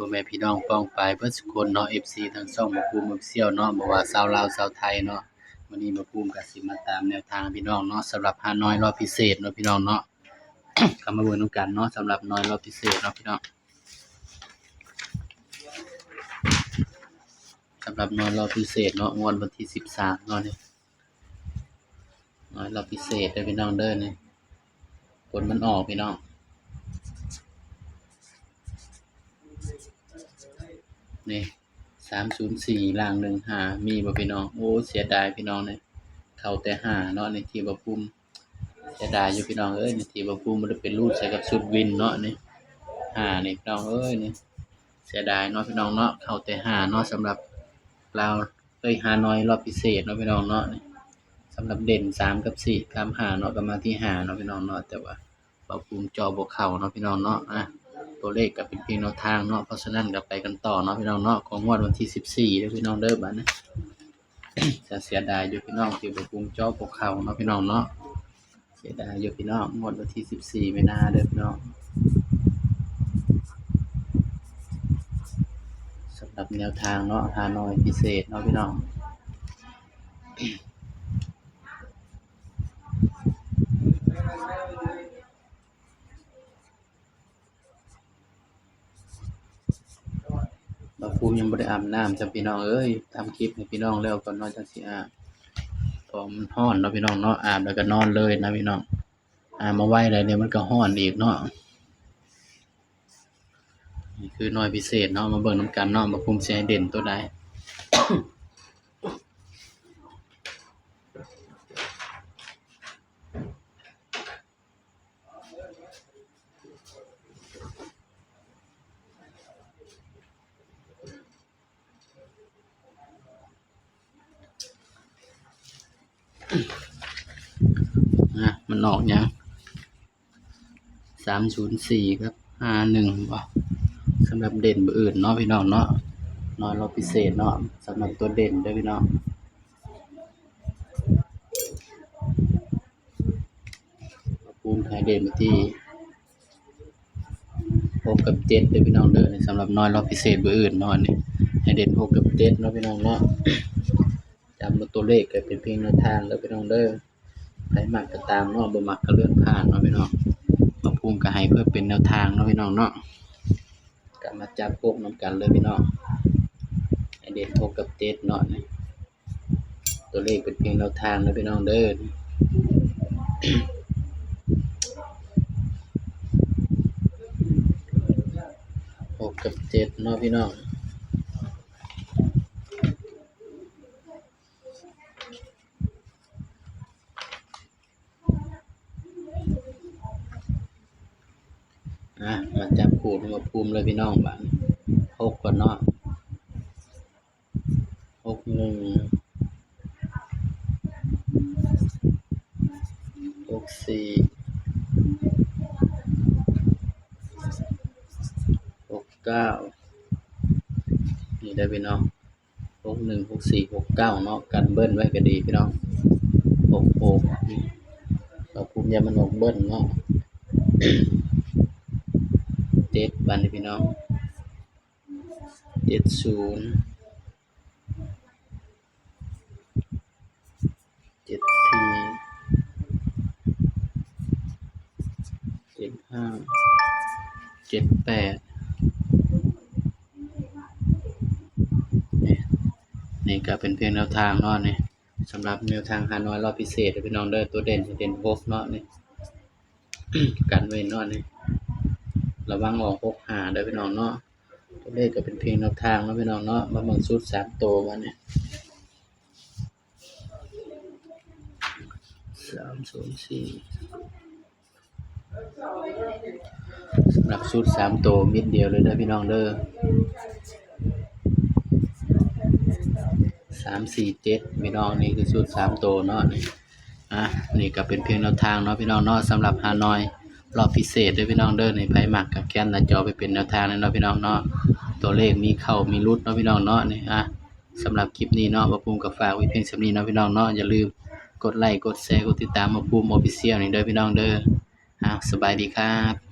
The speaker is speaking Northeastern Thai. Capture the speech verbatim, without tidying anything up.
พ่อแม่พี่น้องป้องปายเบิดสุคนเนาะ เอฟซี ทางช่องบ่าวภูมิ Official เนาะ บ่ว่าชาวลาวชาวไทยเนาะ มื้อนี้บ่าวภูมิก็สิมาตามแนวทางพี่น้องเนาะ สำหรับฮานอยรอบพิเศษเนาะพี่น้องเนาะ ก็มาเบิ่งนำกันเนาะ สำหรับฮานอยรอบพิเศษเนาะพี่น้อง สำหรับฮานอยรอบพิเศษเนาะ งวดวันที่สิบสามเนาะนี่ ฮานอยรอบพิเศษเด้อพี่น้องเด้อนี่ ผลมันออกพี่น้อง นี่ สามศูนย์สี่ ล่าง หนึ่งห้า มีบ่พี่น้อง โอ้ เสียดายพี่น้องเนี่ย เข้าแต่ห้าเนาะนี่ ที่บ่าวภูมิ เสียดายอยู่พี่น้องเอ้ยนี่ ที่บ่าวภูมิบ่ได้ไปรูดใส่กับชุดวินเนาะนี่ ห้านี่พี่น้องเอ้ยนี่ เสียดายเนาะพี่น้องเนาะ เข้าแต่ห้าเนาะ สำหรับลาว เอ้ย ฮานอยรอบพิเศษเนาะพี่น้องเนาะนี่ สำหรับเด่นสามกับสี่ ตามห้าเนาะ ก็มาที่ห้าเนาะพี่น้องเนาะ แต่ว่าบ่าวภูมิเจาะบ่เข้าเนาะพี่น้องเนาะ อ่ะ ตัวเลขก็เป็นเพียงแนวทางเนาะ เพราะฉะนั้นก็ไปกันต่อเนาะพี่น้องเนาะ ของงวดวันที่สิบสี่เด้อพี่น้องเด้อ บัดนี้ จะเสียดายอยู่พี่น้อง ที่บ่าวภูมิเจาะบ่เข้าเนาะพี่น้องเนาะ เสียดายอยู่พี่น้อง งวดวันที่สิบสี่มีนาเด้อพี่น้อง สำหรับแนวทางเนาะ ฮานอยพิเศษเนาะพี่น้อง บ่าวภูมิยังบ่ได้อาบน้ำจ้ะพี่น้องเอ้ย ทำคลิปให้พี่น้องแล้วก่อนเนาะ จั่งสิอาบ เพราะมันร้อนเนาะพี่น้องเนาะ อาบแล้วก็นอนเลยนะพี่น้อง อาบมาไวแล้วเดี๋ยวมันก็ร้อนอีกเนาะ นี่คือฮานอยพิเศษเนาะ มาเบิ่งนำกันเนาะ บ่าวภูมิสิให้เด่นตัวใด อ่ะ มันออกหยัง สามศูนย์สี่ กับ ห้าหนึ่ง บ่ สำหรับเด่นบ่อื่นเนาะพี่น้องเนาะ ฮานอยรอบพิเศษเนาะ สำหรับตัวเด่นเด้อพี่น้อง บ่าวภูมิให้เด่นไปที่ หกกับเจ็ดเด้อพี่น้องเด้อ นี่สำหรับฮานอยรอบพิเศษบ่อื่นเนาะนี่ ให้เด่นหกกับเจ็ดเนาะพี่น้องเนาะ จำว่าตัวเลขก็เป็นเพียงแนวทางเด้อพี่น้องเด้อ ใครมักก็ตามเนาะ บ่มักก็เลื่อนผ่านเนาะพี่น้อง บ่าวภูมิก็ให้เพื่อเป็นแนวทางเนาะพี่น้องเนาะ ก็มาจับคู่นำกันเลยพี่น้อง ให้เด่นหกกับเจ็ดเนาะนี่ ตัวเลขเป็นเพียงแนวทางนะพี่น้องเด้อ หกกับเจ็ดเนาะพี่น้อง อ่ะ มาจับคู่ให้บ่าวภูมิเลยพี่น้อง บาดนี้ หกก่อนเนาะ หกหนึ่ง หกสี่ หกเก้า นี่เด้อพี่น้อง หกหนึ่ง หกสี่ หกเก้า เนาะ กันเบิ้ลไว้ก็ดีพี่น้อง หกหก นี่ บ่าวภูมิย้านมันออกเบิ้ลเนาะ เจ็ด บาดนี้พี่น้อง เจ็ดศูนย์ เจ็ดสี่ เจ็ดห้า เจ็ดแปด นี่ นี่ก็เป็นเพียงแนวทางเนาะนี่ สำหรับแนวทางฮานอยรอบพิเศษเด้อพี่น้องเด้อ ตัวเด่นเด่นหกเนาะนี่ กันไว้เนาะนี่ ระวังออกหกห้าเด้อพี่น้องเนาะ ตัวเลขก็เป็นเพียงแนวทางเนาะพี่น้องเนาะ มาเบิ่งชุดสามตัวกันเนี่ย สามศูนย์สี่ สำหรับชุดสามตัวเม็ดเดียวเลยเด้อพี่น้องเด้อ สามสี่เจ็ด พี่น้อง นี่คือชุดสามตัวเนาะนี่ อ่ะ นี่ก็เป็นเพียงแนวทางเนาะพี่น้องเนาะ สำหรับฮานอยรอบพิเศษเด้อพี่น้องเด้อ นี่ ไผมักก็แคปหน้าจอไปเป็นแนวทางเลยเนาะพี่น้องเนาะ ตัวเลขมีเข้ามีหลุดเนาะพี่น้องเนาะ นี่ อ่ะ สำหรับคลิปนี้เนาะ บ่าวภูมิก็ฝากไว้เพียงส่ำนี้เนาะพี่น้องเนาะ อย่าลืมกดไลค์ กดแชร์ กดติดตามบ่าวภูมิ Official นี่เด้อพี่น้องเด้อ อ่ะ สบายดีครับ